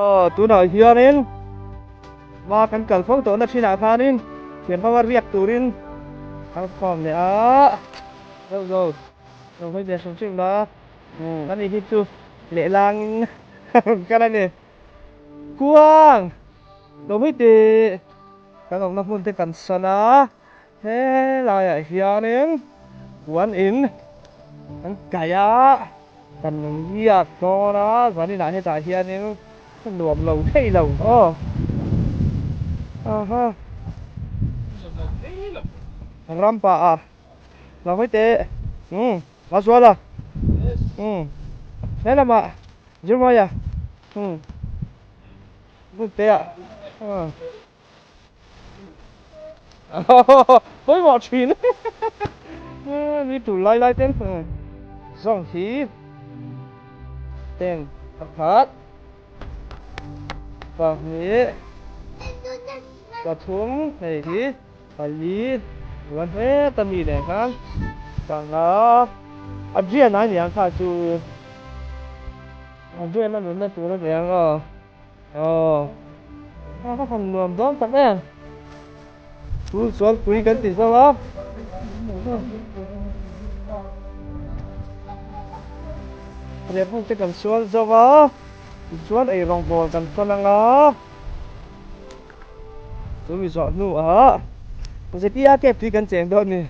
Aw tunah hianin hma kan kal fo tawhna thinah khanin thian hmanga riak turin kan khawm leh a, deuh zo lo hawi ve hrim hrim la, ani hi chu lehlangin a rawn kal a ni. Kuang lo hawi teh kan awmna hmun te kan san a. Helaiah hianin puan in an kaih a, kan riak dawn a, zaninah hetah hianin ka nuam lo thei lo aw. Aha. Rampa a lo hawi teh. Umm Masuala. Umm he lamah Zirmawia. Umm hmun te ah. Pawimawh thin ni tur lai lai ten zawng hi ten pakhat pahnih pathum hei hi pali ruan heta mi leh khan panga Adrian a ni ang kha chu Adrian a nunna tur a ni ang aw. Aw, a va han nuam dawn tak em. Chu chuan pui kan ti zo a. Riah hmun te kan sual zo a, tichuan ei rawngbawl kan tawn ang a. Chu mi zawh hnuah Zetia cave tui kan cheng dawn ni.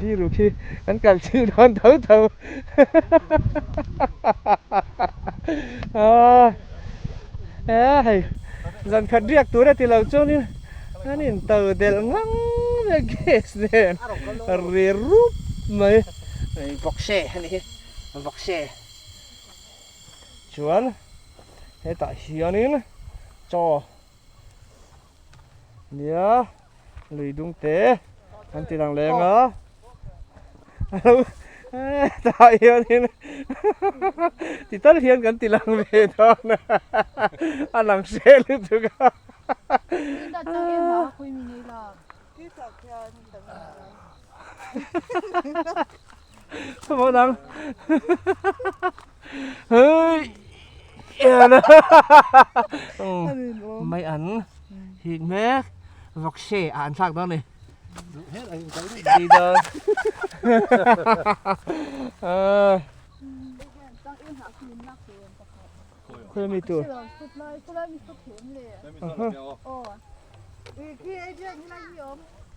Biru khi kan kal chilh dawn tho tho a hei zan khat riak tur a ti lo chuanin an in to delh ngang mai a gas nen ri rup mai vawkse a ni hi vawkse chuan hetah hianin chaw. Nia lui dung te an ti lang leng a tah hianin ti tal hian kan ti lang ve dawn a a lang hre lutuk a Maw dang hei mai an hik mek vawk se a an thlak dawn ni đi dawn khawi mi tur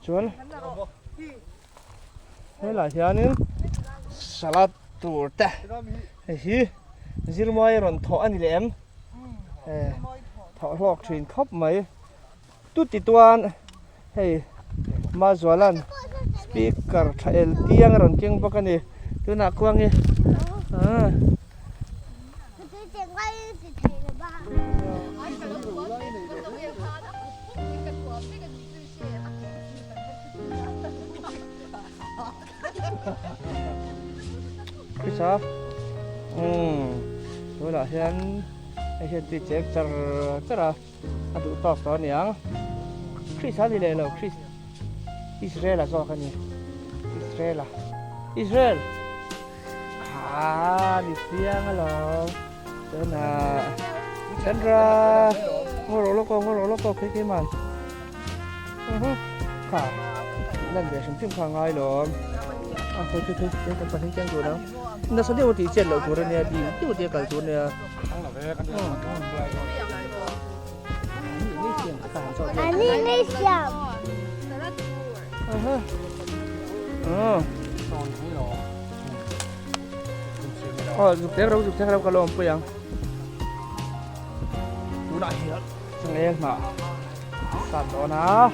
chuan Helaiah hianin salad tur te hei hi zirmuai rawn thawh a ni leh em thawh hlawk thin khawp mai tuti tuan hei Mazualan speaker tha el tiang a rawn keng bawk a ni tunah khuang hi ah. Krisa umm tunah hian hei hian tui chek char char a a duh tawk tawh a niang Krisa a ni leh lo Kris Israel a zawk a ni Israel a Israel kha ni chiang alawm tunah Chandra ngaw rawh lawk aw ngaw rawh lawk aw kei keiman. Kha lan ve hrim hrim kha a ngai lo a khawi khawi khawi khawi kan pahnih chiang tur ang nasa deuh tih chet loh tur ania ding deuh te kal tur ania Aw zuk tek ro zuk tek ro ka lo awmpui ang tunah hian changel hnah Sat dawn a.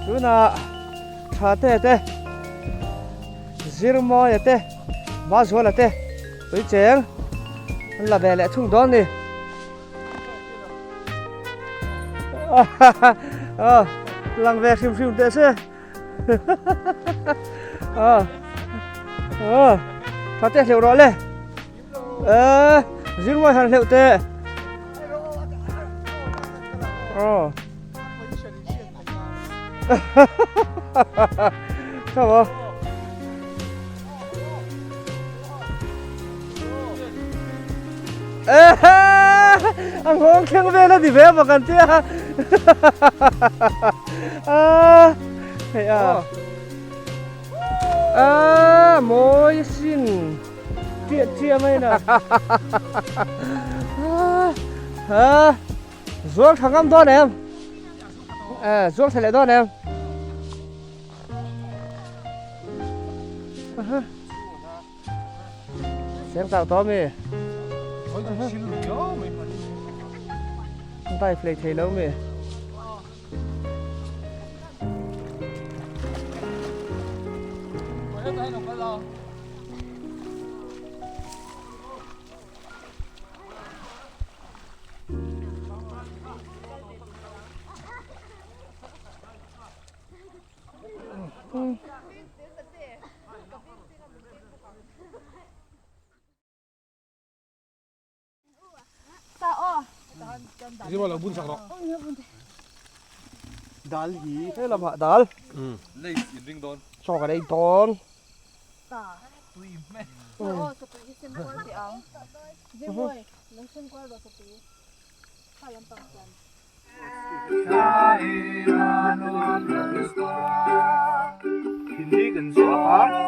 Tunah tha te te Zirmawia te Mazuala te tui cheng an la ve leh thung dawn ni. A lang ve hrim hrim teh se. A a tha te hleuh rawh le. E zirmawi han hleuh teh. Aw. Tha maw? A nghawng thleng vel a ni ve maw kan tia. A hei a. A mawi asin. Chiah chiah mai na. A zual tha ngam dawn em? A zual tha leh dawn em? Seng tau tawh mi. Dive lei thei lo mi. Dal hi he lamah dal chaw kan ei dawn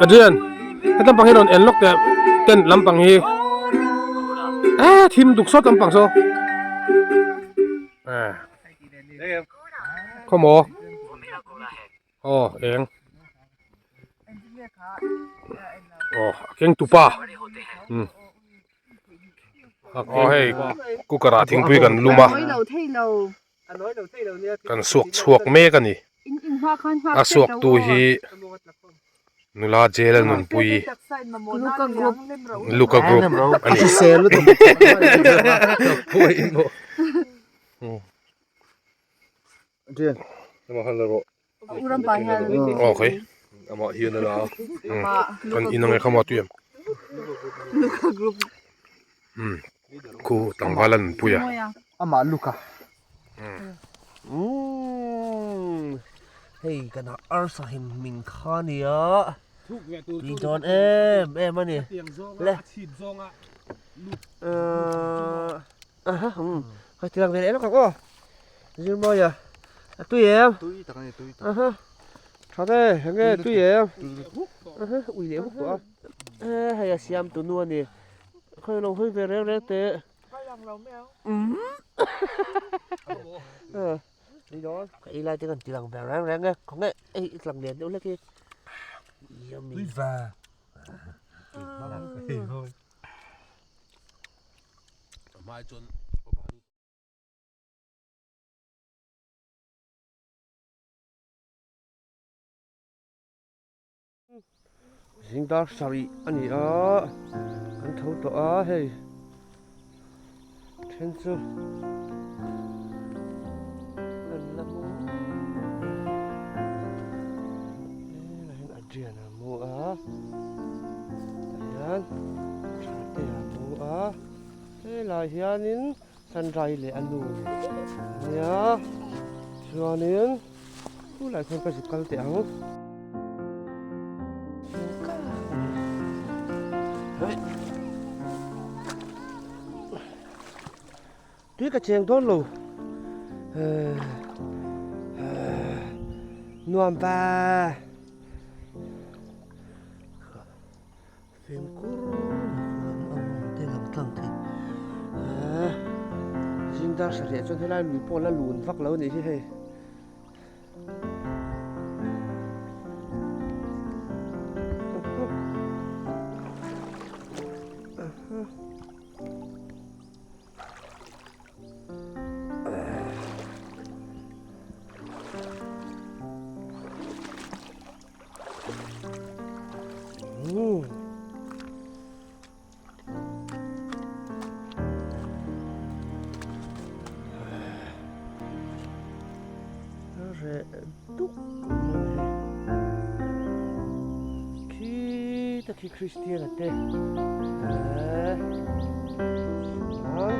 Adrian hetlai pang hi rawn en lawk teh tent lampang hi eh thim duk sawt lampang saw eh khawmaw aw eng aw a keng tupa umm aw hei cooker ah thingpui kan lum a kan suak chhuak mek a ni a suak tu hi nula jail a nunpui luka group a ni. Aw khawi kan in ange kha maw tui em umm khu tlangval a nunpui a amah luka umm hei kan arsa him hming kha nia tui dawn em em a ni le Aha umm hei tiang ve leh lawk ang aw Zirmawia a tui em tui tak a ni tui tak aha tha ve enge tui em aha ui leh huk tawh a e hei a siam tu nu a ni khawi lo hawi ve reng reng teh umm ka ei lai te kan ti lang ve reng reng e khawnge hei i tlang lian deuh hlek hi yummy tui ve Zing dar sarih a ni a, kan tho tawh a hei then chu an la mu helai hian Adrian a mu a tah hian tha te a mu a helai hianin sunrise leh a nu ania chuanin khulai khuan ka zuk kal teh ang. Tui ka cheng dawn lo nuam va fimkhur chuan a awm te lang tlang thei zing dar sarih ah chuan helai lui pawh la lun vak lo a nih hi hei. Reh duk mai a ni hei. Khita khi Kristian a te eh chuan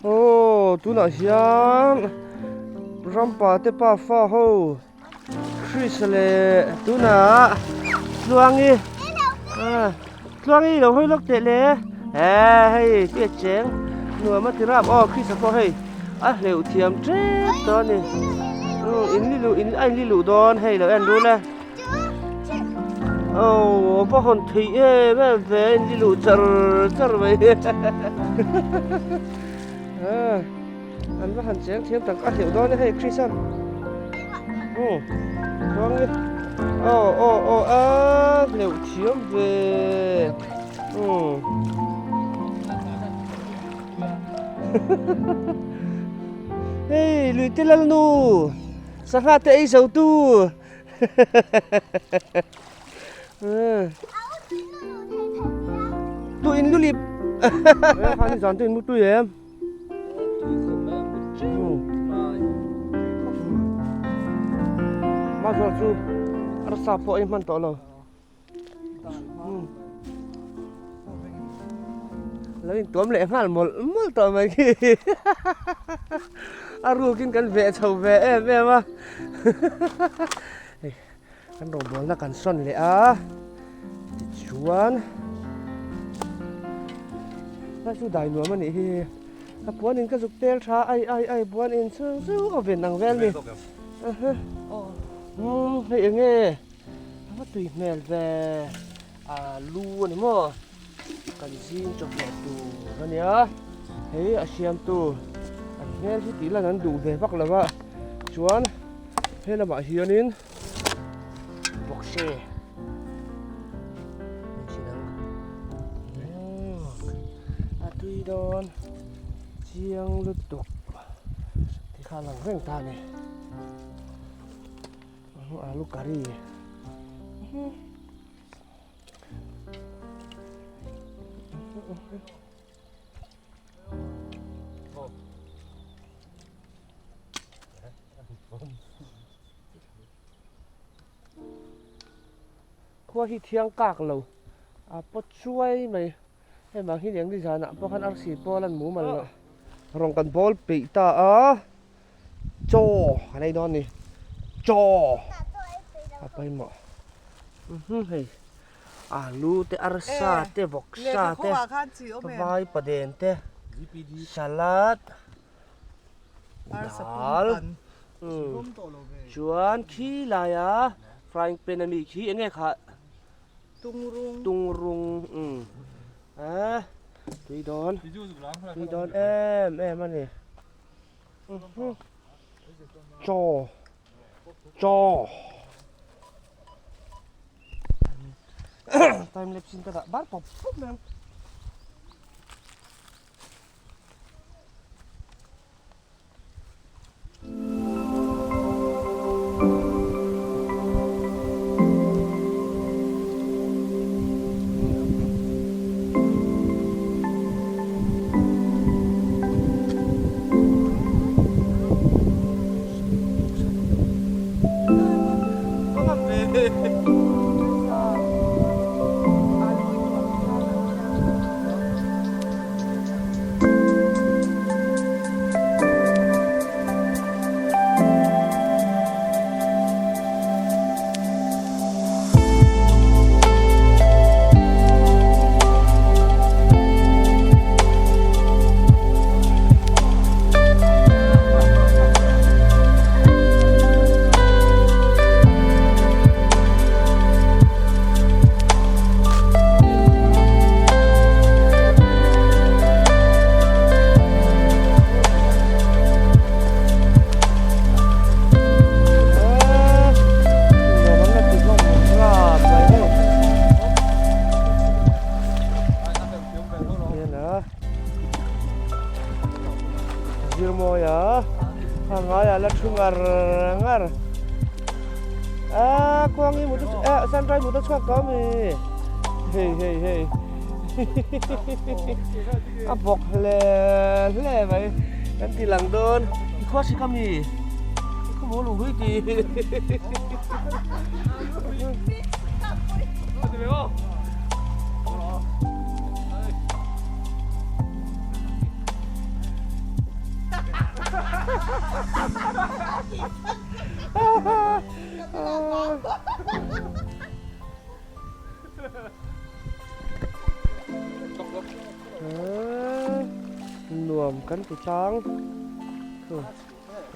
Aw tunah hian rampa te pafa ho Chris leh tunah Tluangi Tluangi lo hawi lawk teh le eh hei tih a cheng nuam a ti rap aw Chris a pawh hei a hleuh thiam tep tawh a ni in li luh in a in li luh dawn hei lo en rul e aw va hawn thei em em ve a in li luh char char mai An va han cheng thiam tak a hleuh dawn e hei Chris an umm chuang i aw aw aw a hleuh thiam ve umm hei lui te lal nu sangha te ei zo tu tu in lulip khan ni zan tu in mutui em. Mazawr chu arsa pawh ei hman tawh lo. Lo in tuam leh nghal mawlh mawlh tawh mai khi. A rukin kan veh chho ve em em a. Kan rawngbawlna kan sawn leh a, tichuan a chu dai nuam a nih hi, a puan in ka zuk tel tha ai ai ai puan in chu chu a ven ang vel ni umm hei eng nge a va tui hmel ve a lu a ni maw kan zing chawhmeh tur a nia hei a siamtu an hmel hi tih lan an duh ve vak lo a chuan he lamah hianin. Bawk se a tui dawn chiang lutuk tikha lang reng ta ni alu curry. Khua hi thiang kak lo a pawt chuai mai hei vang hi leng ni zanah pawh khan arsi pawl an mumal loh rawng kan bawl peih ta a chaw kan ei dawn a ni chaw a pawimawh hei alu te arsa te vawksa te vaipaden te salad. Dal chuan khi laia frying pan ami khi enge kha tungrung a tui dawn tui dawn em em a ni chaw chaw time lapse in ka dah bar pawp pawp mai ang. A ngaiah la thu ngar ngar. A kuang hi mut a sandrai mut a chhuak tawh a mi. Hei hei hei. A bawk hle hle mai. Kan ti lang dawn. I khua hrik a mi. I khaw maw lung hui ti. Nuam kan ti tlang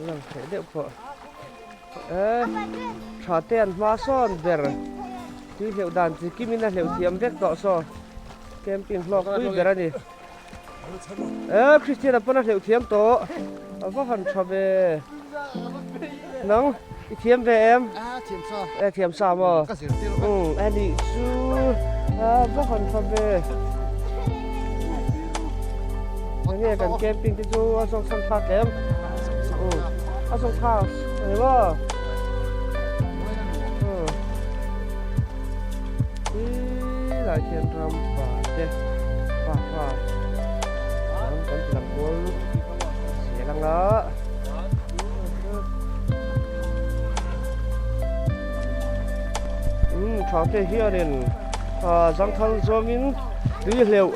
lang theih deuh pawh e tha te an hma sawn ber tui hleuh dan chi kim in a hleuh thiam vek tawh saw camping hlawk pui ber a ni. E Christian a pawn a hleuh thiam tawh a va han tha ve nang i thiam ve em thiam sa e thiam sa maw ka zir tir um e ni chu a va han tha ve nge kan camping te chu a zawng chhan thlak em a zawng thlak ani maw Tilai hian ram pa te pa pa ram kan ti lang kual zel ang a. Umm tha te hianin zangthal zawngin tui hleuh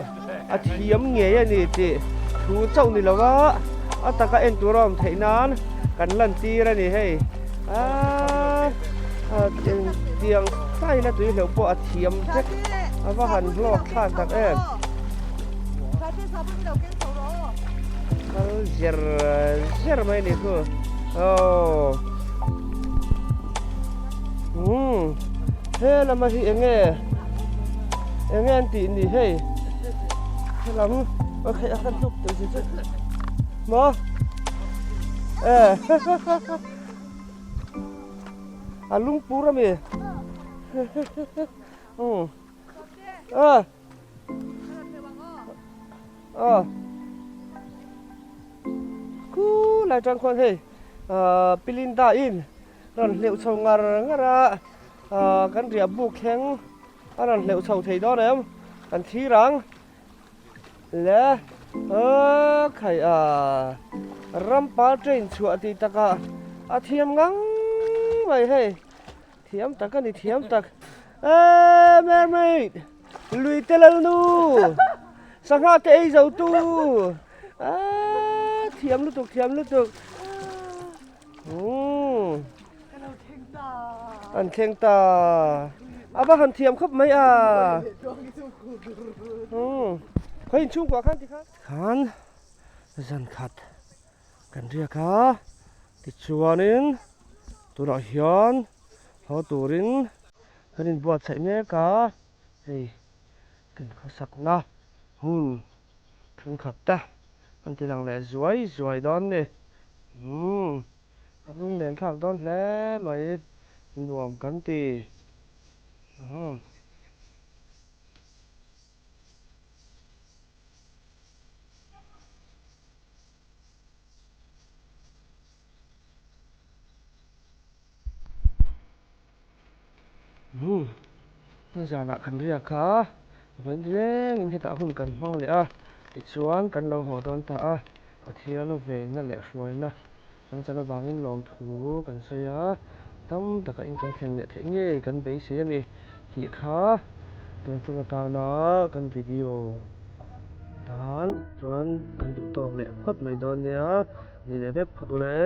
a thiam ngei a ni tih thu chauh ni lova a taka en tur a awm theih nan kan lantir a ni hei aaa tiang style a tui hleuh pawh a thiam vek a va han hlawk thlak tak em kal zer zer mai a ni chu aww umm he lama hi eng nge eng nge an tih ni hei helam a kheih a khan tluk tih si chu maw e a lungpur a mi umm a a khulai tang khuan hei ah pilinda in rawn hleuh chho ngar ngar a ah kan riah buk thleng a rawn hleuh chho thei dawn em kan thlir ang le aw khai a rampa train chhuah tih takah a thiam ngang mai hei thiam tak a ni thiam tak eee mermaid lui te lalnu sangha te ei zo tu aaa thiam lutuk thiam lutuk. Umm an thleng ta a va han thiam khawp mai a umm khaw inchhungkuah khan tikhan khan zan khat kan riak a tichuanin tunah hian haw turin kan inbuatsaih mek a hei kan khawsakna hun Thenkhat te an ti lang leh zuai zuai dawn ni. Umm a hnung nen thlak dawn hle mai nuam kan ti. Umm. Umm zanah kan riak a vawiin rengin hetah hun kan hmang leh a tichuan kan lo haw dawn ta a Pathian venna leh hruaina kan chan avangin lawmthu kan sawi a tam taka in kan thlen leh theih ngei kan beisei a ni tih kha tun tum atana kan video tan chuan kan duh tawk leh phawt mai dawn nia ni leh vek phawt ule.